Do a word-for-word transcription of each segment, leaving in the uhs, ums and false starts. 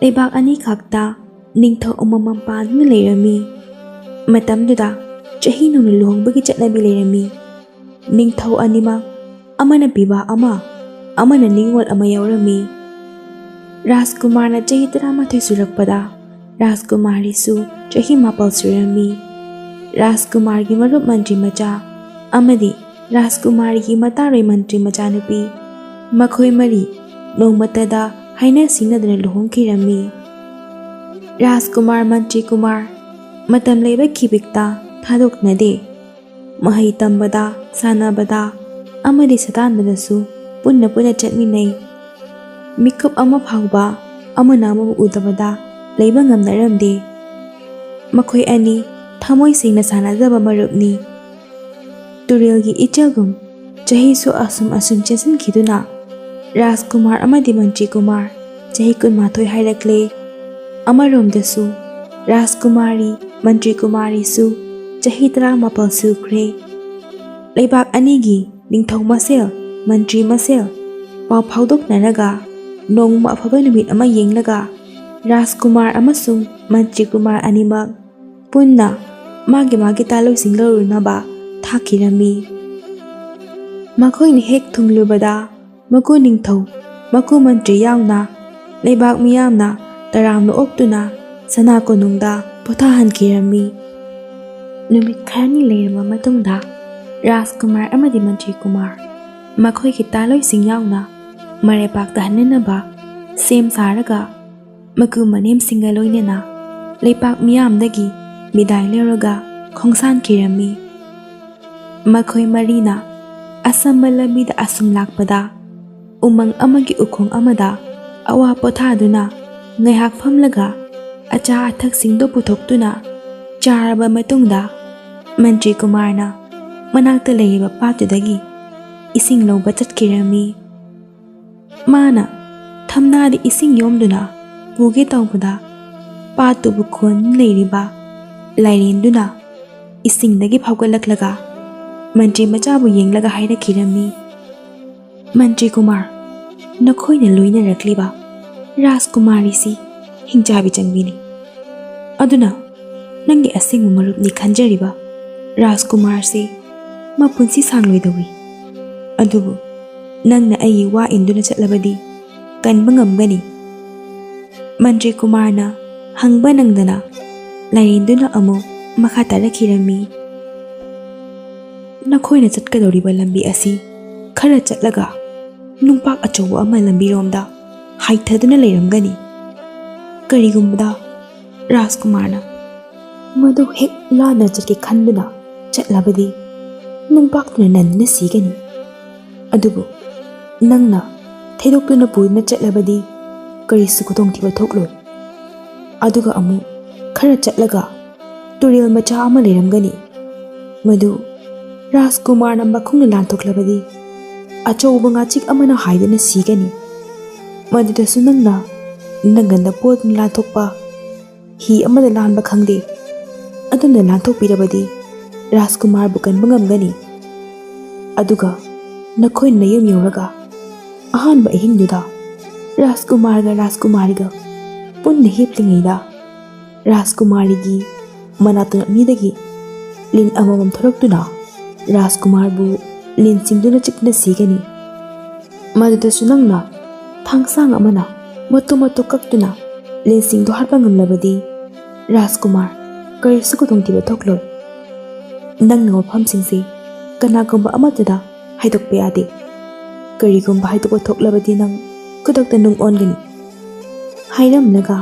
ꯂꯩꯕꯥꯛ ꯑꯅꯤꯈꯛꯇ ꯅꯤꯡꯊꯧ ꯑꯃꯃꯝ ꯄꯥꯟꯗꯨꯅ ꯂꯩꯔꯝꯃꯤ꯫ ꯃꯇꯝꯗꯨꯗ ꯆꯍꯤ ꯅꯧꯅ ꯂꯨꯍꯣꯡꯕꯒꯤ ꯆꯠꯅꯕꯤ ꯂꯩꯔꯝꯃꯤ꯫ ꯅꯤꯡꯊꯧ ꯑꯅꯤꯃꯛ ꯑꯃꯅ ꯄꯤꯕ ꯑꯃ, ꯑꯃꯅ ꯅꯤꯡꯉꯣꯜ ꯑꯃ ꯌꯥꯎꯔꯝꯃꯤ꯫ ꯔꯥꯖꯀꯨꯃꯥꯔꯅ ꯆꯍꯤ ꯇꯔꯥꯃꯥꯊꯣꯏ ꯁꯨꯔꯛꯄꯗ ꯔꯥꯖꯀꯨꯃꯥꯔꯤꯁꯨ ꯆꯍꯤ ꯃꯥꯄꯜ ꯁꯨꯔꯝꯃꯤ꯫ ꯔꯥꯖꯀꯨꯃꯥꯔꯒꯤ ꯃꯔꯨꯞ ꯃꯟꯇ꯭ꯔꯤ ꯃꯆꯥ ꯑꯃꯗꯤ ꯔꯥꯖꯀꯨꯃꯥꯔꯤꯒꯤ ꯃꯇꯥꯔꯣꯏ ꯃꯟꯇ꯭ꯔꯤ ꯃꯆꯥꯅꯨꯄꯤ, ꯃꯈꯣꯏ ꯃꯔꯤ ꯅꯣꯡꯃꯇꯗ ꯍꯥꯏꯅ ꯁꯤꯡꯅꯗꯅ ꯂꯨꯍꯣꯡꯈꯤꯔꯝꯃꯤ꯫ ꯔꯥꯖꯀꯨꯃꯥꯔ ꯃꯟꯇ꯭ꯔꯤ ꯀꯨꯃꯥꯔ ꯃꯇꯝ ꯂꯩꯕ ꯈꯤꯕꯤꯛꯇ ꯊꯥꯗꯣꯛꯅꯗꯦ꯫ ꯃꯍꯩ ꯇꯝꯕꯗ, ꯁꯥꯟꯅꯕꯗ ꯑꯃꯗꯤ ꯁꯥꯗꯥꯟꯕꯗꯁꯨ ꯄꯨꯟꯅ ꯄꯨꯟꯅ ꯆꯠꯃꯤꯟꯅꯩ꯫ ꯃꯤꯀꯨꯞ ꯑꯃ ꯐꯥꯎꯕ ꯑꯃꯅ ꯑꯃꯕꯨ ꯎꯗꯕꯗ ꯂꯩꯕ ꯉꯝꯅꯔꯝꯗꯦ꯫ ꯃꯈꯣꯏ ꯑꯅꯤ ꯊꯃꯣꯏ ꯁꯦꯡꯅ ꯁꯥꯟꯅꯖꯕ ꯃꯔꯨꯞꯅꯤ꯫ ꯇꯨꯔꯦꯜꯒꯤ ꯏꯆꯦꯜꯒꯨꯝ ꯆꯍꯤꯁꯨ ꯑꯁꯨꯝ ꯑꯁꯨꯝ ꯆꯦꯟꯁꯤꯟꯈꯤꯗꯨꯅ ꯔꯥꯖꯀꯨꯃꯥꯔ ꯑꯃꯗꯤ ꯃꯟꯇ꯭ꯔꯤ ꯀꯨꯃꯥꯔ ꯆꯍꯤ ꯀꯨꯟꯃꯥꯊꯣꯏ ꯍꯥꯏꯔꯛꯂꯦ꯫ ꯑꯃꯔꯣꯝꯗꯁꯨ ꯔꯥꯖꯀꯨꯃꯥꯔꯤ ꯃꯟꯇ꯭ꯔꯤ ꯀꯨꯃꯥꯔꯤꯁꯨ ꯆꯍꯤ ꯇꯔꯥꯃꯥꯄꯜ ꯁꯨꯈ꯭ꯔꯦ꯫ ꯂꯩꯕꯥꯛ ꯑꯅꯤꯒꯤ ꯅꯤꯡꯊꯧ ꯃꯁꯦꯜ, ꯃꯟꯇ꯭ꯔꯤ ꯃꯁꯦꯜ ꯄꯥꯎ ꯐꯥꯎꯗꯣꯛꯅꯔꯒ ꯅꯣꯡꯃ ꯑꯐꯕ ꯅꯨꯃꯤꯠ ꯑꯃ ꯌꯦꯡꯂꯒ ꯔꯥꯖꯀꯨꯃꯥꯔ ꯑꯃꯁꯨꯡ ꯃꯟꯇ꯭ꯔꯤ ꯀꯨꯃꯥꯔ ꯑꯅꯤꯃꯛ ꯄꯨꯟꯅ ꯃꯥꯒꯤ ꯃꯥꯒꯤ ꯇꯥꯂꯣꯏꯁꯤꯡ ꯂꯧꯔꯨꯅꯕ ꯊꯥꯈꯤꯔꯝꯃꯤ꯫ ꯃꯈꯣꯏꯅ ꯍꯦꯛ ꯊꯨꯡꯂꯨꯕꯗ ꯃꯀꯨ ꯅꯤꯡꯊꯧ, ꯃꯀꯨ ꯃꯟꯇ꯭ꯔꯤ ꯌꯥꯎꯅ ꯂꯩꯕꯥꯛ ꯃꯤꯌꯥꯝꯅ ꯇꯔꯥꯝꯅ ꯑꯣꯛꯇꯨꯅ ꯁꯅꯥ ꯀꯣꯅꯨꯡꯗ ꯄꯣꯊꯥꯍꯟꯈꯤꯔꯝꯃꯤ꯫ ꯅꯨꯃꯤꯠ ꯈꯔꯅꯤ ꯂꯩꯔꯕ ꯃꯇꯨꯡꯗ ꯔꯥꯖꯀꯨꯃꯥꯔ ꯑꯃꯗꯤ ꯃꯟꯇ꯭ꯔꯤ ꯀꯨꯃꯥꯔ ꯃꯈꯣꯏꯒꯤ ꯇꯥꯂꯣꯏꯁꯤꯡ ꯌꯥꯎꯅ ꯃꯔꯩꯄꯥꯛꯇ ꯍꯟꯅꯅꯕ ꯁꯦꯝ ꯁꯥꯔꯒ ꯃꯀꯨ ꯃꯅꯦꯝꯁꯤꯡꯒ ꯂꯣꯏꯅꯅ ꯂꯩꯄꯥꯛ ꯃꯤꯌꯥꯝꯗꯒꯤ ꯕꯤꯗꯥꯏ ꯂꯧꯔꯒ ꯈꯣꯡꯁꯥꯟꯈꯤꯔꯝꯃꯤ꯫ ꯃꯈꯣꯏ ꯃꯔꯤꯅ ꯑꯁꯝꯕ ꯂꯝꯕꯤꯗ ꯑꯁꯨꯝ ꯂꯥꯛꯄꯗ ꯎꯃꯪ ꯑꯃꯒꯤ ꯎꯈꯣꯡ ꯑꯃꯗ ꯑꯋꯥ ꯄꯣꯊꯥꯗꯨꯅ ꯉꯥꯏꯍꯥꯛ ꯐꯝꯂꯒ ꯑꯆꯥ ꯑꯊꯛꯁꯤꯡꯗꯨ ꯄꯨꯊꯣꯛꯇꯨꯅ ꯆꯥꯔꯕ ꯃꯇꯨꯡꯗ ꯃꯟꯇ꯭ꯔꯤ ꯀꯨꯃꯥꯔꯅ ꯃꯅꯥꯛꯇ ꯂꯩꯔꯤꯕ ꯄꯥꯠꯇꯨꯗꯒꯤ ꯏꯁꯤꯡ ꯂꯧꯕ ꯆꯠꯈꯤꯔꯝꯃꯤ꯫ ꯃꯥꯅ ꯊꯝꯅꯥꯗ ꯏꯁꯤꯡ ꯌꯣꯝꯗꯨꯅ ꯄꯨꯒꯦ ꯇꯧꯕꯗ ꯄꯥꯠꯇꯨꯕꯨ ꯀꯣꯟ ꯂꯩꯔꯤꯕ ꯂꯥꯏꯔꯦꯟꯗꯨꯅ ꯏꯁꯤꯡꯗꯒꯤ ꯐꯥꯎꯒꯠꯂꯛꯂꯒ ꯃꯟꯇ꯭ꯔꯤ ꯃꯆꯥꯕꯨ ꯌꯦꯡꯂꯒ ꯍꯥꯏꯔꯛꯈꯤꯔꯝꯃꯤ, "ꯃꯟꯇ꯭ꯔꯤ ꯀꯨꯃꯥꯔ, ꯅꯈꯣꯏꯅ ꯂꯣꯏꯅꯔꯛꯂꯤꯕ ꯔꯥꯖꯀꯨꯃꯥꯔꯤꯁꯤ ꯍꯤꯡꯆꯥꯕꯤ ꯆꯪꯕꯤꯅꯤ꯫ ꯑꯗꯨꯅ ꯅꯪꯒꯤ ꯑꯁꯦꯡꯕ ꯃꯔꯨꯞꯅꯤ ꯈꯟꯖꯔꯤꯕ ꯔꯥꯖꯀꯨꯃꯥꯔꯁꯤ ꯃꯄꯨꯟꯁꯤ ꯁꯥꯡꯂꯣꯏꯗꯧꯔꯤ꯫ ꯑꯗꯨꯕꯨ ꯅꯪꯅ ꯑꯩꯒꯤ ꯋꯥ ꯏꯟꯗꯨꯅ ꯆꯠꯂꯕꯗꯤ ꯀꯟꯕ ꯉꯝꯒꯅꯤ꯫ ꯃꯟꯇ꯭ꯔꯤ ꯀꯨꯃꯥꯔꯅ ꯍꯪꯕ ꯅꯪꯗꯅ ꯂꯥꯏꯔꯦꯟꯗꯨꯅ ꯑꯃꯨꯛ ꯃꯈꯥ ꯇꯥꯔꯛꯈꯤꯔꯝꯃꯤ꯫ ꯅꯈꯣꯏꯅ ꯆꯠꯀꯗꯧꯔꯤꯕ ꯂꯝꯕꯤ ꯑꯁꯤ ꯈꯔ ꯆꯠꯂꯒ ꯅꯨꯡꯄꯥꯛ ꯑꯆꯧꯕ ꯑꯃ ꯂꯝꯕꯤꯔꯣꯝꯗ ꯍꯥꯏꯊꯗꯨꯅ ꯂꯩꯔꯝꯒꯅꯤ꯫ ꯀꯔꯤꯒꯨꯝꯕꯗ ꯔꯥꯖꯀꯨꯃꯥꯔꯅ ꯃꯗꯨ ꯍꯦꯛ ꯂꯥꯟꯅ ꯆꯠꯀꯦ ꯈꯟꯗꯨꯅ ꯆꯠꯂꯕꯗꯤ ꯅꯨꯡꯄꯥꯛꯇꯨꯅ ꯅꯟꯗꯨꯅ ꯁꯤꯒꯅꯤ꯫ ꯑꯗꯨꯕꯨ ꯅꯪꯅ ꯊꯩꯗꯣꯛꯇꯨꯅ ꯄꯨꯗꯨꯅ ꯆꯠꯂꯕꯗꯤ ꯀꯔꯤꯁꯨ ꯈꯨꯗꯣꯡꯊꯤꯕ ꯊꯣꯛꯂꯣꯏ꯫ ꯑꯗꯨꯒ ꯑꯃꯨꯛ ꯈꯔ ꯆꯠꯂꯒ ꯇꯨꯔꯦꯜ ꯃꯆꯥ ꯑꯃ ꯂꯩꯔꯝꯒꯅꯤ꯫ ꯃꯗꯨ ꯔꯥꯖꯀꯨꯃꯥꯔꯅ ꯃꯈꯣꯡꯅ ꯂꯥꯟꯊꯣꯛꯂꯕꯗꯤ ꯑꯆꯧꯕ ꯉꯥꯆꯤꯛ ꯑꯃꯅ ꯍꯥꯏꯗꯨꯅ ꯁꯤꯒꯅꯤ꯫ ꯃꯗꯨꯗꯁꯨ ꯅꯪꯅ ꯅꯪꯒꯟꯗ ꯄꯣꯗꯨꯅ ꯂꯥꯟꯊꯣꯛꯄ ꯍꯤ ꯑꯃꯗ ꯂꯥꯟꯕ ꯈꯪꯗꯦ, ꯑꯗꯨꯝꯅ ꯂꯥꯟꯊꯣꯛꯄꯤꯔꯕꯗꯤ ꯔꯥꯖꯀꯨꯃꯥꯔꯕꯨ ꯀꯟꯕ ꯉꯝꯒꯅꯤ꯫ ꯑꯗꯨꯒ ꯅꯈꯣꯏꯅ ꯌꯨꯝ ꯌꯧꯔꯒ ꯑꯍꯥꯟꯕ ꯑꯍꯤꯡꯗꯨꯗ ꯔꯥꯖꯀꯨꯃꯥꯔꯒ ꯔꯥꯖꯀꯨꯃꯥꯔꯤꯒ ꯄꯨꯟꯅ ꯍꯤꯞꯂꯤꯉꯩꯗ ꯔꯥꯖꯀꯨꯃꯥꯔꯤꯒꯤ ꯃꯅꯥꯇꯣꯟ ꯑꯅꯤꯗꯒꯤ ꯂꯤꯟ ꯑꯃꯃꯝ ꯊꯣꯔꯛꯇꯨꯅ ꯔꯥꯖꯀꯨꯃꯥꯔꯕꯨ ꯂꯤꯟ ꯆꯤꯡꯗꯨꯅ ꯆꯤꯛꯇꯨꯅ ꯁꯤꯒꯅꯤ꯫ ꯃꯗꯨꯗꯁꯨ ꯅꯪꯅ ꯊꯥꯡꯁꯥꯡ ꯑꯃꯅ ꯃꯇꯨ ꯃꯇꯨ ꯀꯛꯇꯨꯅ ꯂꯤꯟꯁꯤꯡꯗꯨ ꯍꯥꯠꯄ ꯉꯝꯂꯕꯗꯤ ꯔꯥꯖꯀꯨꯃꯥꯔ ꯀꯔꯤꯁꯨ ꯈꯨꯗꯣꯡꯊꯤꯕ ꯊꯣꯛꯂꯣꯏ꯫ ꯅꯪꯅ ꯃꯐꯝꯁꯤꯡꯁꯤ ꯀꯅꯥꯒꯨꯝꯕ ꯑꯃꯠꯇꯗ ꯍꯥꯏꯗꯣꯛꯄ ꯌꯥꯗꯦ꯫ ꯀꯔꯤꯒꯨꯝꯕ ꯍꯥꯏꯗꯣꯛꯄ ꯊꯣꯛꯂꯕꯗꯤ ꯅꯪ ꯈꯨꯗꯛꯇ ꯅꯨꯡ ꯑꯣꯟꯒꯅꯤ꯫ ꯍꯥꯏꯔꯝꯂꯒ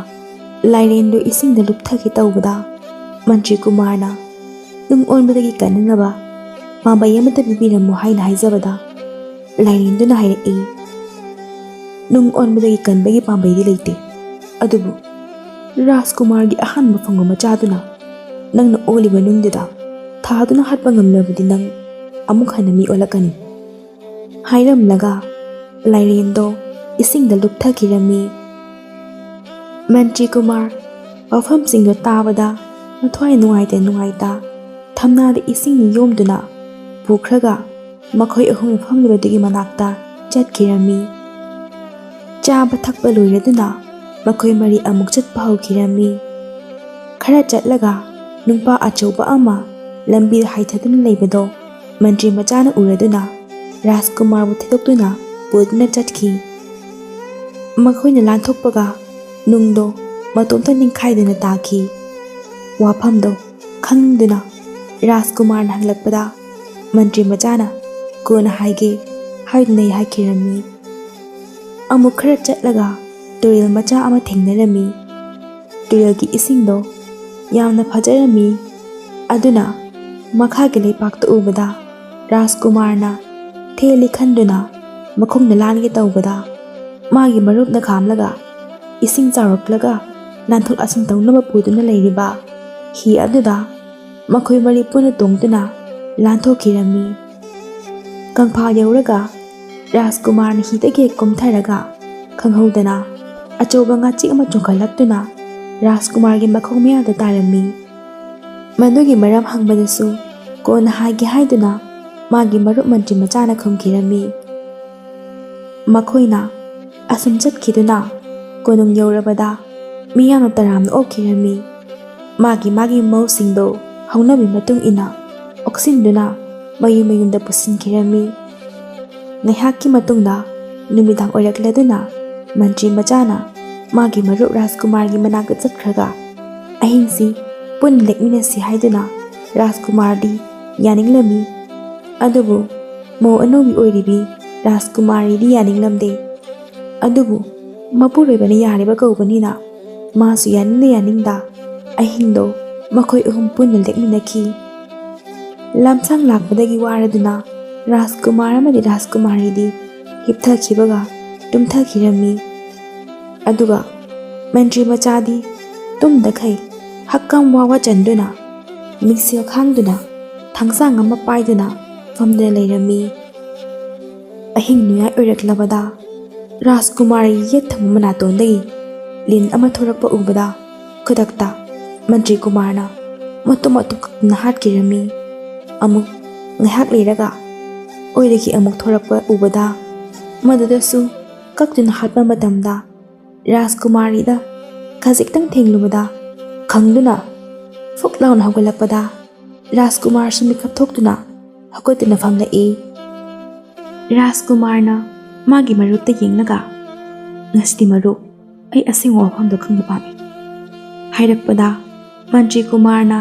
ꯂꯥꯏꯔꯦꯟꯗꯨ ꯏꯁꯤꯡꯗ ꯂꯨꯞꯊꯒꯦ ꯇꯧꯕꯗ ꯃꯟꯇ꯭ꯔꯤ ꯀꯨꯃꯥꯔꯅ ꯅꯨꯡ ꯑꯣꯟꯕꯗꯒꯤ ꯀꯟꯅꯅꯕ ꯄꯥꯝꯕꯩ ꯑꯃꯠꯇ ꯄꯤꯕꯤꯔꯝꯃꯨ ꯍꯥꯏꯅ ꯍꯥꯏꯖꯕꯗ ꯂꯥꯏꯔꯦꯟꯗꯨꯅ ꯍꯥꯏꯔꯛꯏ, ꯅꯨꯡ ꯑꯣꯟꯕꯗꯒꯤ ꯀꯟꯕꯒꯤ ꯄꯥꯝꯕꯩꯗꯤ ꯂꯩꯇꯦ, ꯑꯗꯨꯕꯨ ꯔꯥꯖꯀꯨꯃꯥꯔꯒꯤ ꯑꯍꯥꯟꯕ ꯐꯪꯕ ꯃꯆꯥꯗꯨꯅ ꯅꯪꯅ ꯑꯣꯜꯂꯤꯕ ꯅꯨꯡꯗꯨꯗ ꯊꯥꯗꯨꯅ ꯍꯥꯠꯄ ꯉꯝꯂꯕꯗꯤ ꯅꯪ ꯑꯃꯨꯛ ꯍꯟꯅ ꯃꯤ ꯑꯣꯜꯂꯛꯀꯅꯤ꯫ ꯍꯥꯏꯔꯝꯂꯒ ꯂꯥꯏꯔꯦꯟꯗꯣ ꯏꯁꯤꯡꯗ ꯂꯨꯞꯊꯈꯤꯔꯝꯃꯤ꯫ ꯃꯟꯇ꯭ꯔꯤ ꯀꯨꯃꯥꯔ ꯋꯥꯐꯝꯁꯤꯡꯗꯣ ꯇꯥꯕꯗ ꯃꯊ꯭ꯋꯥꯏ ꯅꯨꯡꯉꯥꯏꯇ ꯅꯨꯡꯉꯥꯏꯇ ꯊꯝꯅꯥꯗ ꯏꯁꯤꯡ ꯌꯣꯝꯗꯨꯅ ꯄꯨꯈ꯭ꯔꯒ ꯃꯈꯣꯏ ꯑꯍꯨꯝ ꯐꯝꯂꯤꯕꯗꯨꯒꯤ ꯃꯅꯥꯛꯇ ꯆꯠꯈꯤꯔꯝꯃꯤ꯫ ꯆꯥꯕ ꯊꯛꯄ ꯂꯣꯏꯔꯗꯨꯅ ꯃꯈꯣꯏ ꯃꯔꯤ ꯑꯃꯨꯛ ꯆꯠꯄ ꯍꯧꯈꯤꯔꯝꯃꯤ꯫ ꯈꯔ ꯆꯠꯂꯒ ꯅꯨꯄꯥ ꯑꯆꯧꯕ ꯑꯃ ꯂꯝꯕꯤꯗ ꯍꯥꯏꯊꯗꯨꯅ ꯂꯩꯕꯗꯣ ꯃꯟꯇ꯭ꯔꯤ ꯃꯆꯥꯅ ꯎꯔꯗꯨꯅ ꯔꯥꯖꯀꯨꯃꯥꯔꯕꯨ ꯊꯦꯗꯣꯛꯇꯨꯅ ꯄꯨꯗꯨꯅ ꯆꯠꯈꯤ꯫ ꯃꯈꯣꯏꯅ ꯂꯥꯟꯊꯣꯛꯄꯒ ꯅꯨꯡꯗꯣ ꯃꯇꯣꯝꯇ ꯅꯤꯡꯈꯥꯏꯗꯨꯅ ꯇꯥꯈꯤ꯫ ꯋꯥꯐꯝꯗꯣ ꯈꯪꯗꯨꯅ ꯔꯥꯖꯀꯨꯃꯥꯔꯅ ꯍꯪꯂꯛꯄꯗ ꯃꯟꯇ꯭ꯔꯤ ꯃꯆꯥꯅ "ꯀꯣꯟꯅ ꯍꯥꯏꯒꯦ" ꯍꯥꯏꯗꯨꯅ ꯌꯥꯍꯥꯏꯈꯤꯔꯝꯃꯤ꯫ ꯑꯃꯨꯛ ꯈꯔ ꯆꯠꯂꯒ ꯇꯨꯔꯦꯜ ꯃꯆꯥ ꯑꯃ ꯊꯦꯡꯅꯔꯝꯃꯤ꯫ ꯇꯨꯔꯦꯜꯒꯤ ꯏꯁꯤꯡꯗꯣ ꯌꯥꯝꯅ ꯐꯖꯔꯝꯃꯤ꯫ ꯑꯗꯨꯅ ꯃꯈꯥꯒꯤ ꯂꯩꯄꯥꯛꯇ ꯎꯕꯗ ꯔꯥꯖꯀꯨꯃꯥꯔꯅ ꯊꯦꯜꯂꯤ ꯈꯟꯗꯨꯅ ꯃꯈꯣꯡꯗ ꯂꯥꯟꯒꯦ ꯇꯧꯕꯗ ꯃꯥꯒꯤ ꯃꯔꯨꯞꯅ ꯈꯥꯝꯂꯒ ꯏꯁꯤꯡ ꯆꯥꯎꯔꯛꯂꯒ ꯂꯥꯟꯊꯣꯛ ꯂꯥꯟꯁꯤꯟ ꯇꯧꯅꯕ ꯄꯨꯗꯨꯅ ꯂꯩꯔꯤꯕ ꯍꯤ ꯑꯗꯨꯗ ꯃꯈꯣꯏ ꯃꯔꯤ ꯄꯨꯟꯅ ꯇꯣꯡꯗꯨꯅ ꯂꯥꯟꯊꯣꯛꯈꯤꯔꯝꯃꯤ꯫ ꯀꯪꯐꯥ ꯌꯧꯔꯒ ꯔꯥꯖꯀꯨꯃꯥꯔꯅ ꯍꯤꯗꯒꯤ ꯍꯦꯛ ꯀꯨꯝꯊꯔꯒ ꯈꯪꯍꯧꯗꯅ ꯑꯆꯧꯕ ꯉꯥꯆꯤꯛ ꯑꯃ ꯆꯣꯡꯈꯠꯂꯛꯇꯨꯅ ꯔꯥꯖꯀꯨꯃꯥꯔꯒꯤ ꯃꯈꯣꯡ ꯃꯌꯥꯗ ꯇꯥꯔꯝꯃꯤ꯫ ꯃꯗꯨꯒꯤ ꯃꯔꯝ ꯍꯪꯕꯗꯁꯨ ꯀꯣꯟꯅ ꯍꯥꯏꯒꯦ ꯍꯥꯏꯗꯨꯅ ꯃꯥꯒꯤ ꯃꯔꯨꯞ ꯃꯟꯇ꯭ꯔꯤ ꯃꯆꯥꯅ ꯈꯨꯝꯈꯤꯔꯝꯃꯤ꯫ ꯃꯈꯣꯏꯅ ꯑꯁꯨꯝ ꯆꯠꯈꯤꯗꯨꯅ ꯀꯣꯅꯨꯡ ꯌꯧꯔꯕꯗ ꯃꯤꯌꯥꯝꯅ ꯇꯔꯥꯝꯅ ꯑꯣꯛꯈꯤꯔꯝꯃꯤ꯫ ꯃꯥꯒꯤ ꯃꯥꯒꯤ ꯃꯧꯁꯤꯡꯗꯣ ꯍꯧꯅꯕꯤ ꯃꯇꯨꯡ ꯏꯟꯅ ꯑꯣꯛꯁꯤꯟꯗꯨꯅ ꯃꯌꯨꯝ ꯃꯌꯨꯝꯗ ꯄꯨꯁꯤꯟꯈꯤꯔꯝꯃꯤ꯫ ꯉꯥꯏꯍꯥꯛꯀꯤ ꯃꯇꯨꯡꯗ ꯅꯨꯃꯤꯗꯥꯡ ꯑꯣꯏꯔꯛꯂꯗꯨꯅ ꯃꯟꯇ꯭ꯔꯤ ꯃꯆꯥꯅ ꯃꯥꯒꯤ ꯃꯔꯨꯞ ꯔꯥꯖꯀꯨꯃꯥꯔꯒꯤ ꯃꯅꯥꯛꯇ ꯆꯠꯈ꯭ꯔꯒ ꯑꯍꯤꯡꯁꯤ ꯄꯨꯟꯅ ꯂꯦꯛꯃꯤꯟꯅꯁꯤ ꯍꯥꯏꯗꯨꯅ ꯔꯥꯖꯀꯨꯃꯥꯔꯗꯤ ꯌꯥꯅꯤꯡꯂꯝꯃꯤ꯫ ꯑꯗꯨꯕꯨ ꯃꯧ ꯑꯅꯧꯕꯤ ꯑꯣꯏꯔꯤꯕꯤ ꯔꯥꯖꯀꯨꯃꯥꯔꯤꯗꯤ ꯌꯥꯅꯤꯡꯂꯝꯗꯦ꯫ ꯑꯗꯨꯕꯨ ꯃꯄꯨꯔꯣꯏꯕꯅ ꯌꯥꯔꯦꯕ ꯀꯧꯕꯅꯤꯅ ꯃꯥꯁꯨ ꯌꯥꯅꯤꯡꯗ ꯌꯥꯅꯤꯡꯗ ꯑꯍꯤꯡꯗꯣ ꯃꯈꯣꯏ ꯑꯍꯨꯝ ꯄꯨꯟꯅ ꯂꯦꯛꯃꯤꯟꯅꯈꯤ꯫ ꯂꯝꯁꯥꯡ ꯂꯥꯛꯄꯗꯒꯤ ꯋꯥꯔꯗꯨꯅ ꯔꯥꯖꯀꯨꯃꯥꯔ ꯑꯃꯗꯤ ꯔꯥꯖꯀꯨꯃꯥꯔꯤꯗꯤ ꯍꯤꯞꯊꯈꯤꯕꯒ ꯇꯨꯝꯊꯈꯤꯔꯝꯃꯤ꯫ ꯑꯗꯨꯒ ꯃꯟꯇ꯭ꯔꯤ ꯃꯆꯥꯗꯤ ꯇꯨꯝꯗꯈꯩ ꯍꯛꯀꯝ ꯋꯥ ꯋꯥ ꯆꯟꯗꯨꯅ ꯃꯤꯡꯁꯦꯜ ꯈꯥꯡꯗꯨꯅ ꯊꯥꯡꯁꯥꯡ ꯑꯃ ꯄꯥꯏꯗꯨꯅ ꯐꯝꯗꯨꯅ ꯂꯩꯔꯝꯃꯤ꯫ ꯑꯍꯤꯡ ꯅꯣꯡꯌꯥꯏ ꯑꯣꯏꯔꯛꯂꯕꯗ ꯔꯥꯖꯀꯨꯃꯥꯔꯒꯤ ꯌꯦꯠ ꯊꯪꯕ ꯃꯅꯥꯇꯣꯟꯗꯒꯤ ꯂꯤꯟ ꯑꯃ ꯊꯣꯔꯛꯄ ꯎꯕꯗ ꯈꯨꯗꯛꯇ ꯃꯟꯇ꯭ꯔꯤ ꯀꯨꯃꯥꯔꯅ ꯃꯇꯨꯝ ꯃꯇꯨꯝ ꯀꯛꯇꯨꯅ ꯍꯥꯠꯈꯤꯔꯝꯃꯤ꯫ ꯑꯃꯨꯛ ꯉꯥꯏꯍꯥꯛ ꯂꯩꯔꯒ ꯑꯣꯏꯗꯒꯤ ꯑꯃꯨꯛ ꯊꯣꯔꯛꯄ ꯎꯕꯗ ꯃꯗꯨꯗꯁꯨ ꯀꯛꯇꯨꯅ ꯍꯥꯠꯄ ꯃꯇꯝꯗ ꯔꯥꯖꯀꯨꯃꯥꯔꯤꯗ ꯈꯖꯤꯛꯇꯪ ꯊꯦꯡꯂꯨꯕꯗ ꯈꯪꯗꯨꯅ ꯐꯨꯛ ꯂꯥꯎꯅ ꯍꯧꯒꯠꯂꯛꯄꯗ ꯔꯥꯖꯀꯨꯃꯥꯔꯁꯨ ꯃꯤꯀꯞ ꯊꯣꯛꯇꯨꯅ ꯍꯧꯒꯠꯇꯨꯅ ꯐꯝꯂꯛꯏ꯫ ꯔꯥꯖꯀꯨꯃꯥꯔꯅ ꯃꯥꯒꯤ ꯃꯔꯨꯞꯇ ꯌꯦꯡꯂꯒ, "ꯉꯁꯤꯗꯤ ꯃꯔꯨꯞ, ꯑꯩ ꯑꯁꯦꯡꯕ ꯋꯥꯐꯝꯗꯣ ꯈꯪꯕ ꯄꯥꯝꯃꯤ" ꯍꯥꯏꯔꯛꯄꯗ, ꯃꯟꯇ꯭ꯔꯤ ꯀꯨꯃꯥꯔꯅ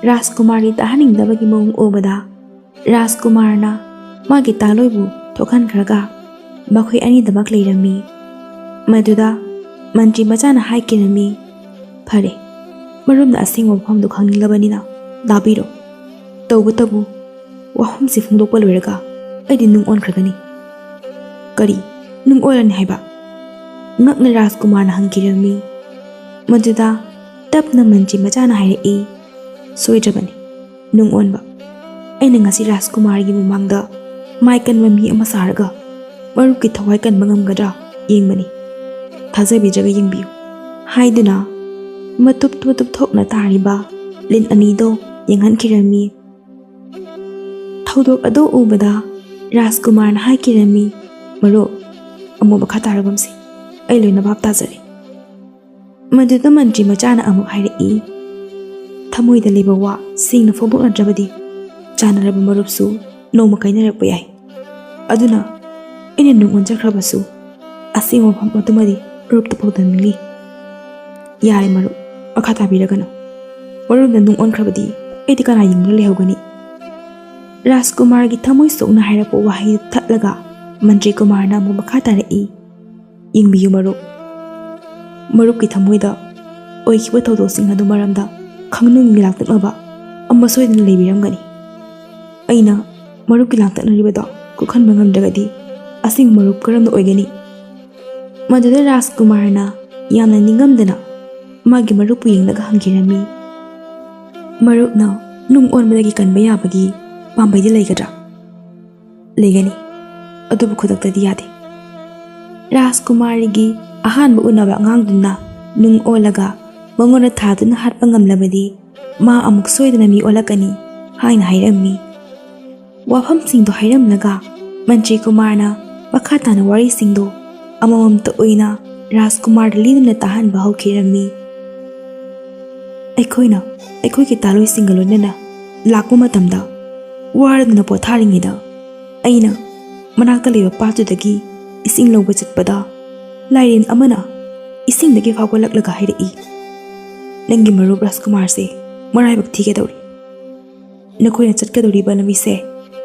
ꯔꯥꯖꯀꯨꯃꯥꯔꯤ ꯇꯥꯍꯟꯅꯤꯡꯗꯕꯒꯤ ꯃꯑꯣꯡ ꯎꯕꯗ, ꯔꯥꯖꯀꯨꯃꯥꯔꯅ ꯃꯥꯒꯤ ꯇꯥꯂꯣꯏꯕꯨ ꯊꯣꯛꯍꯟꯈ꯭ꯔꯒ ꯃꯈꯣꯏ ꯑꯅꯤꯗꯃꯛ ꯂꯩꯔꯝꯃꯤ꯫ ꯃꯗꯨꯗ ꯃꯟꯇ꯭ꯔꯤ ꯃꯆꯥꯅ ꯍꯥꯏꯈꯤꯔꯝꯃꯤ, "ꯐꯔꯦ, ꯃꯔꯨꯞꯅ ꯑꯁꯦꯡꯕ ꯋꯥꯐꯝꯗꯨ ꯈꯪꯅꯤꯡꯂꯕꯅꯤꯅ ꯇꯥꯕꯤꯔꯣ꯫ ꯇꯧꯕꯇꯕꯨ ꯋꯥꯐꯝꯁꯤ ꯐꯣꯡꯗꯣꯛꯄ ꯂꯣꯏꯔꯒ ꯑꯩꯗꯤ ꯅꯨꯡ ꯑꯣꯟꯈ꯭ꯔꯒꯅꯤ"꯫ "ꯀꯔꯤ? ꯅꯨꯡ ꯑꯣꯜꯂꯅꯤ ꯍꯥꯏꯕ?" ꯉꯛꯅ ꯔꯥꯖꯀꯨꯃꯥꯔꯅ ꯍꯪꯈꯤꯔꯝꯃꯤ꯫ ꯃꯗꯨꯗ ꯇꯞꯅ ꯃꯟꯇ꯭ꯔꯤ ꯃꯆꯥꯅ ꯍꯥꯏꯔꯛꯏ, "ꯁꯣꯏꯗ꯭ꯔꯕꯅꯤ ꯅꯨꯡ ꯑꯣꯟꯕ꯫ ꯑꯩꯅ ꯉꯁꯤ ꯔꯥꯖꯀꯨꯃꯥꯔꯒꯤ ꯃꯃꯥꯡꯗ ꯃꯥꯏ ꯀꯟꯕ ꯃꯤ ꯑꯃ ꯁꯥꯔꯒ ꯃꯔꯨꯞꯀꯤ ꯊꯋꯥꯏ ꯀꯟꯕ ꯉꯝꯒꯗ꯭ꯔꯥ ꯌꯦꯡꯕꯅꯤ꯫ ꯊꯥꯖꯕꯤꯗ꯭ꯔꯒ ꯌꯦꯡꯕꯤꯌꯨ" ꯍꯥꯏꯗꯨꯅ ꯃꯇꯨꯞ ꯃꯇꯨꯞ ꯊꯣꯛꯅ ꯇꯥꯔꯤꯕ ꯂꯤꯟ ꯑꯅꯤꯗꯣ ꯌꯦꯡꯍꯟꯈꯤꯔꯝꯃꯤ꯫ ꯊꯧꯗꯣꯛ ꯑꯗꯨ ꯎꯕꯗ ꯔꯥꯖꯀꯨꯃꯥꯔꯅ ꯍꯥꯏꯈꯤꯔꯝꯃꯤ, "ꯃꯔꯨꯞ, ꯑꯃꯨꯛ ꯃꯈꯥ ꯇꯥꯔꯒꯨꯝꯁꯤ꯫ ꯑꯩ ꯂꯣꯏꯅ ꯚꯥꯞ ꯇꯥꯖꯔꯦ"꯫ ꯃꯗꯨꯗ ꯃꯟꯇ꯭ꯔꯤ ꯃꯆꯥꯅ ꯑꯃꯨꯛ ꯍꯥꯏꯔꯛꯏ, "ꯊꯃꯣꯏꯗ ꯂꯩꯕ ꯋꯥ ꯁꯦꯡꯅ ꯐꯣꯡꯗꯣꯛꯅꯗ꯭ꯔꯕꯗꯤ ꯆꯥꯟꯅꯔꯕ ꯃꯔꯨꯞꯁꯨ ꯅꯣꯡꯃ ꯀꯥꯏꯅꯔꯛꯄ ꯌꯥꯏ꯫ ꯑꯗꯨꯅ ꯑꯩꯅ ꯅꯨꯡ ꯑꯣꯟꯖꯈ꯭ꯔꯕꯁꯨ ꯑꯁꯦꯡꯕ ꯃꯐꯝ ꯑꯗꯨꯃꯗꯤ ꯃꯔꯨꯞꯇ ꯐꯣꯡꯗꯣꯛꯅꯤꯡꯂꯤ"꯫ "ꯌꯥꯔꯦ ꯃꯔꯨꯞ, ꯃꯈꯥ ꯇꯥꯕꯤꯔꯒꯅꯨ꯫ ꯃꯔꯨꯞꯅ ꯅꯨꯡ ꯑꯣꯟꯈ꯭ꯔꯕꯗꯤ ꯑꯩꯗꯤ ꯀꯅꯥ ꯌꯦꯡꯗꯨꯅ ꯂꯩꯍꯧꯒꯅꯤ?" ꯔꯥꯖꯀꯨꯃꯥꯔꯒꯤ ꯊꯃꯣꯏ ꯁꯣꯛꯅ ꯍꯥꯏꯔꯛꯄ ꯋꯥꯍꯩꯗꯨ ꯊꯠꯂꯒ ꯃꯟꯇ꯭ꯔꯤ ꯀꯨꯃꯥꯔꯅ ꯑꯃꯨꯛ ꯃꯈꯥ ꯇꯥꯔꯛꯏ, "ꯌꯦꯡꯕꯤꯌꯨ ꯃꯔꯨꯞ, ꯃꯔꯨꯞꯀꯤ ꯊꯃꯣꯏꯗ ꯑꯣꯏꯈꯤꯕ ꯊꯧꯗꯣꯛꯁꯤꯡ ꯑꯗꯨ ꯃꯔꯝꯗ ꯈꯪꯅꯤꯡꯕꯒꯤ ꯂꯥꯡꯇꯛꯅꯕ ꯑꯃ ꯁꯣꯏꯗꯅ ꯂꯩꯕꯤꯔꯝꯒꯅꯤ꯫ ꯑꯩꯅ ꯃꯔꯨꯞꯀꯤ ꯂꯥꯡꯇꯛꯅꯔꯤꯕꯗꯣ ꯀꯣꯛꯍꯟꯕ ꯉꯝꯗ꯭ꯔꯒꯗꯤ ꯑꯁꯦꯡꯕ ꯃꯔꯨꯞ ꯀꯔꯝꯅ ꯑꯣꯏꯒꯅꯤ?" ꯃꯗꯨꯗ ꯔꯥꯖꯀꯨꯃꯥꯔꯅ ꯌꯥꯝꯅ ꯅꯤꯡꯉꯝꯗꯅ ꯃꯥꯒꯤ ꯃꯔꯨꯞꯄꯨ ꯌꯦꯡꯂꯒ ꯍꯪꯈꯤꯔꯝꯃꯤ, "ꯃꯔꯨꯞꯅ ꯅꯨꯡ ꯑꯣꯟꯕꯗꯒꯤ ꯀꯟꯕ ꯌꯥꯕꯒꯤ ꯄꯥꯝꯕꯩꯗꯤ ꯂꯩꯒꯗ꯭ꯔꯥ?" "ꯂꯩꯒꯅꯤ, ꯑꯗꯨꯕꯨ ꯈꯨꯗꯛꯇꯗꯤ ꯌꯥꯗꯦ꯫ ꯔꯥꯖꯀꯨꯃꯥꯔꯤꯒꯤ ꯑꯍꯥꯟꯕ ꯎꯅꯕ ꯑꯉꯥꯡꯗꯨꯅ ꯅꯨꯡ ꯑꯣꯜꯂꯒ ꯃꯉꯣꯟꯗ ꯊꯥꯗꯨꯅ ꯍꯥꯠꯄ ꯉꯝꯂꯕꯗꯤ ꯃꯥ ꯑꯃꯨꯛ ꯁꯣꯏꯗꯅ ꯃꯤ ꯑꯣꯜꯂꯛꯀꯅꯤ" ꯍꯥꯏꯅ ꯍꯥꯏꯔꯝꯃꯤ꯫ ꯋꯥꯐꯝꯁꯤꯡꯗꯣ ꯍꯥꯏꯔꯝꯂꯒ ꯃꯟꯇ꯭ꯔꯤ ꯀꯨꯃꯥꯔꯅ ꯃꯈꯥ ꯇꯥꯅ ꯋꯥꯔꯤꯁꯤꯡꯗꯣ ꯑꯃꯃꯝꯇ ꯑꯣꯏꯅ ꯔꯥꯖꯀꯨꯃꯥꯔꯗ ꯂꯤꯗꯨꯅ ꯇꯥꯍꯟꯕ ꯍꯧꯈꯤꯔꯝꯃꯤ꯫ ꯑꯩꯈꯣꯏꯅ ꯑꯩꯈꯣꯏꯒꯤ ꯇꯥꯂꯣꯏꯁꯤꯡꯒ ꯂꯣꯏꯅꯅ ꯂꯥꯛꯄ ꯃꯇꯝꯗ, ꯋꯥꯔꯗꯨꯅ ꯄꯣꯊꯥꯔꯤꯉꯩꯗ ꯑꯩꯅ ꯃꯅꯥꯛꯇ ꯂꯩꯕ ꯄꯥꯠꯇꯨꯗꯒꯤ ꯏꯁꯤꯡ ꯂꯧꯕ ꯆꯠꯄꯗ, ꯂꯥꯏꯔꯦꯟ ꯑꯃꯅ ꯏꯁꯤꯡꯗꯒꯤ ꯐꯥꯎꯒꯠꯂꯛꯂꯒ ꯍꯥꯏꯔꯛꯏ, "ꯅꯪꯒꯤ ꯃꯔꯨꯞ ꯔꯥꯖꯀꯨꯃꯥꯔꯁꯦ ꯃꯔꯥꯏꯕꯛ ꯊꯤꯒꯗꯧꯔꯤ꯫ ꯅꯈꯣꯏꯅ ꯆꯠꯀꯗꯧꯔꯤꯕ ꯂꯝꯕꯤꯁꯦ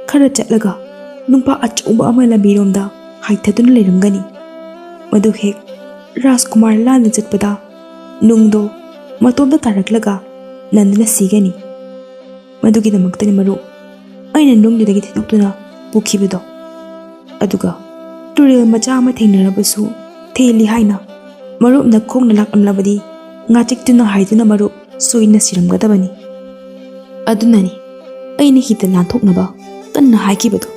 ꯈꯔ ꯆꯠꯂꯒ ꯅꯨꯡꯄꯥ ꯑꯆꯧꯕ ꯑꯃ ꯂꯝꯕꯤꯔꯣꯝꯗ ꯍꯥꯏꯊꯗꯨꯅ ꯂꯩꯔꯝꯒꯅꯤ꯫ ꯃꯗꯨ ꯍꯦꯛ ꯔꯥꯖꯀꯨꯃꯥꯔ ꯂꯥꯟꯅ ꯆꯠꯄꯗ ꯅꯨꯡꯗꯣ ꯃꯇꯣꯝꯇ ꯇꯥꯔꯛꯂꯒ ꯅꯟꯗꯨꯅ ꯁꯤꯒꯅꯤ꯫ ꯃꯗꯨꯒꯤꯗꯃꯛꯇꯅꯤ ꯃꯔꯨꯞ ꯑꯩꯅ ꯅꯨꯡꯗꯨꯗꯒꯤ ꯊꯤꯟꯗꯣꯛꯇꯨꯅ ꯄꯨꯈꯤꯕꯗꯣ꯫ ꯑꯗꯨꯒ ꯇꯨꯔꯦꯜ ꯃꯆꯥ ꯑꯃ ꯊꯦꯡꯅꯔꯕꯁꯨ ꯊꯦꯜꯂꯤ ꯍꯥꯏꯅ ꯃꯔꯨꯞꯅ ꯈꯣꯡꯅ ꯂꯥꯛꯂꯝꯂꯕꯗꯤ ꯉꯥꯆꯤꯛꯇꯨꯅ ꯍꯥꯏꯗꯨꯅ ꯃꯔꯨꯞ ꯁꯣꯏꯗꯅ ꯁꯤꯔꯝꯒꯗꯕꯅꯤ꯫ ꯑꯗꯨꯅꯅꯤ ꯑꯩꯅ ꯍꯤꯗ ꯅꯥꯟꯊꯣꯛꯅꯕ ꯀꯟꯅ ꯍꯥꯏꯈꯤꯕꯗꯣ꯫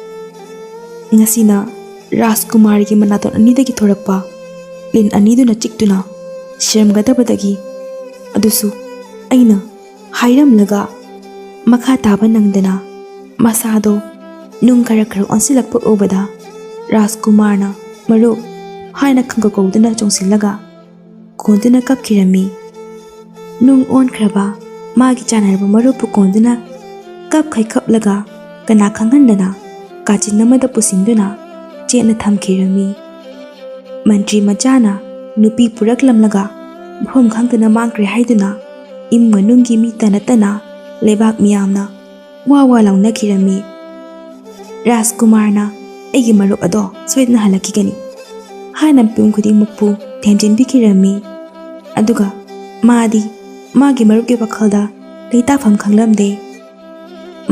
ꯉꯁꯤꯅ ꯔꯥꯖꯀꯨꯃꯥꯔꯒꯤ ꯃꯅꯥꯇꯣꯟ ꯑꯅꯤꯗꯒꯤ ꯊꯣꯔꯛꯄ ꯂꯤꯟ ꯑꯅꯤꯗꯨꯅ ꯆꯤꯛꯇꯨꯅ ꯁꯤꯔꯝꯒꯗꯕꯗꯒꯤ, ꯑꯗꯨꯁꯨ ꯑꯩꯅ ꯍꯥꯏꯔꯝꯂꯒ ꯃꯈꯥ ꯇꯥꯕ ꯅꯪꯗꯅ ꯃꯁꯥꯗꯣ ꯅꯨꯡ ꯈꯔ ꯈꯔ ꯑꯣꯟꯁꯤꯜꯂꯛꯄ ꯎꯕꯗ ꯔꯥꯖꯀꯨꯃꯥꯔꯅ "ꯃꯔꯨꯞ" ꯍꯥꯏꯅ ꯈꯪꯀꯧ ꯀꯧꯗꯨꯅ ꯆꯣꯡꯁꯤꯜꯂꯒ ꯀꯣꯟꯗꯨꯅ ꯀꯞꯈꯤꯔꯝꯃꯤ꯫ ꯅꯨꯡ ꯑꯣꯟꯈ꯭ꯔꯕ ꯃꯥꯒꯤ ꯆꯥꯟꯅꯔꯕ ꯃꯔꯨꯞꯄꯨ ꯀꯣꯟꯗꯨꯅ ꯀꯞꯈꯩ ꯀꯞꯂꯒ ꯀꯅꯥ ꯈꯪꯍꯟꯗꯅ ꯀꯥꯆꯤꯟ ꯑꯃꯗ ꯄꯨꯁꯤꯟꯗꯨꯅ ꯆꯦꯠꯅ ꯊꯝꯈꯤꯔꯝꯃꯤ꯫ ꯃꯟꯇ꯭ꯔꯤ ꯃꯆꯥꯅ ꯅꯨꯄꯤ ꯄꯨꯔꯛꯂꯝꯂꯒ ꯃꯐꯝ ꯈꯪꯗꯅ ꯃꯥꯡꯈ꯭ꯔꯦ ꯍꯥꯏꯗꯨꯅ ꯏꯃꯨꯡ ꯃꯅꯨꯡꯒꯤ ꯃꯤ ꯇꯅ ꯇꯅ ꯂꯩꯕꯥꯛ ꯃꯤꯌꯥꯝꯅ ꯋꯥ ꯋꯥ ꯂꯥꯎꯅꯈꯤꯔꯝꯃꯤ꯫ "ꯔꯥꯖꯀꯨꯃꯥꯔꯅ ꯑꯩꯒꯤ ꯃꯔꯨꯞ ꯑꯗꯣ ꯁꯣꯏꯗꯅ ꯍꯜꯂꯛꯈꯤꯒꯅꯤ" ꯍꯥꯏꯅ ꯃꯤꯄꯨꯝ ꯈꯨꯗꯤꯡꯃꯛꯄꯨ ꯊꯦꯝꯖꯤꯟꯕꯤꯈꯤꯔꯝꯃꯤ꯫ ꯑꯗꯨꯒ ꯃꯥꯗꯤ ꯃꯥꯒꯤ ꯃꯔꯨꯞꯀꯤ ꯋꯥꯈꯜꯗ ꯂꯩꯇꯥꯐꯝ ꯈꯪꯂꯝꯗꯦ꯫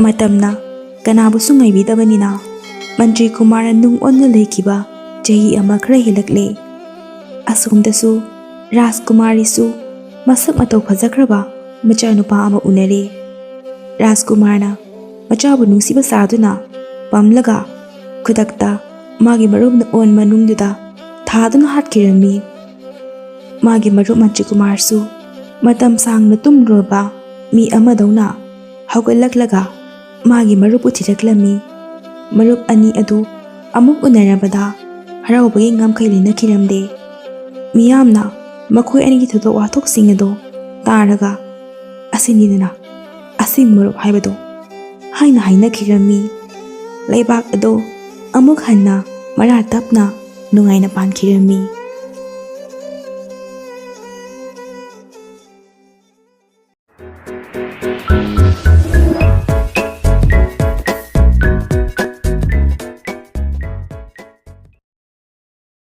ꯃꯇꯝꯅ ꯀꯅꯥꯕꯨꯁꯨ ꯉꯥꯏꯕꯤꯗꯕꯅꯤꯅ ꯃꯟꯇ꯭ꯔꯤ ꯀꯨꯃꯥꯔꯅ ꯅꯨꯡ ꯑꯣꯟꯅ ꯂꯩꯈꯤꯕ ꯆꯍꯤ ꯑꯃ ꯈꯔ ꯍꯦꯜꯂꯛꯂꯦ꯫ ꯑꯁꯣꯝꯗꯁꯨ ꯔꯥꯖꯀꯨꯃꯥꯔꯤꯁꯨ ꯃꯁꯛ ꯃꯇꯧ ꯐꯖꯈ꯭ꯔꯕ ꯃꯆꯥꯅꯨꯄꯥ ꯑꯃ ꯎꯅꯔꯦ꯫ ꯔꯥꯖꯀꯨꯃꯥꯔꯅ ꯃꯆꯥꯕꯨ ꯅꯨꯡꯁꯤꯕ ꯁꯥꯗꯨꯅ ꯄꯝꯂꯒ ꯈꯨꯗꯛꯇ ꯃꯥꯒꯤ ꯃꯔꯨꯞꯅ ꯑꯣꯟꯕ ꯅꯨꯡꯗꯨꯗ ꯊꯥꯗꯨꯅ ꯍꯥꯠꯈꯤꯔꯝꯃꯤ꯫ ꯃꯥꯒꯤ ꯃꯔꯨꯞ ꯃꯟꯇ꯭ꯔꯤ ꯀꯨꯃꯥꯔꯁꯨ ꯃꯇꯝ ꯁꯥꯡꯅ ꯇꯨꯝꯂꯨꯔꯕ ꯃꯤ ꯑꯃꯗꯧꯅ ꯍꯧꯒꯠꯂꯛꯂꯒ ꯃꯥꯒꯤ ꯃꯔꯨꯞꯄꯨ ꯊꯤꯔꯛꯂꯝꯃꯤ꯫ ꯃꯔꯨꯞ ꯑꯅꯤ ꯑꯗꯨ ꯑꯃꯨꯛ ꯎꯅꯔꯕꯗ ꯍꯔꯥꯎꯕꯒꯤ ꯉꯝꯈꯩ ꯂꯩꯅꯈꯤꯔꯝꯗꯦ꯫ ꯃꯤꯌꯥꯝꯅ ꯃꯈꯣꯏ ꯑꯅꯤꯒꯤ ꯊꯧꯗꯣꯛ ꯋꯥꯊꯣꯛꯁꯤꯡ ꯑꯗꯨ ꯇꯥꯔꯒ, "ꯑꯁꯤꯅꯤꯗꯅ ꯑꯁꯦꯡꯕ ꯃꯔꯨꯞ ꯍꯥꯏꯕꯗꯨ" ꯍꯥꯏꯅ ꯍꯥꯏꯅꯈꯤꯔꯝꯃꯤ꯫ ꯂꯩꯕꯥꯛ ꯑꯗꯨ ꯑꯃꯨꯛ ꯍꯟꯅ ꯃꯔꯥ ꯇꯞꯅ ꯅꯨꯡꯉꯥꯏꯅ ꯄꯥꯟꯈꯤꯔꯝꯃꯤ꯫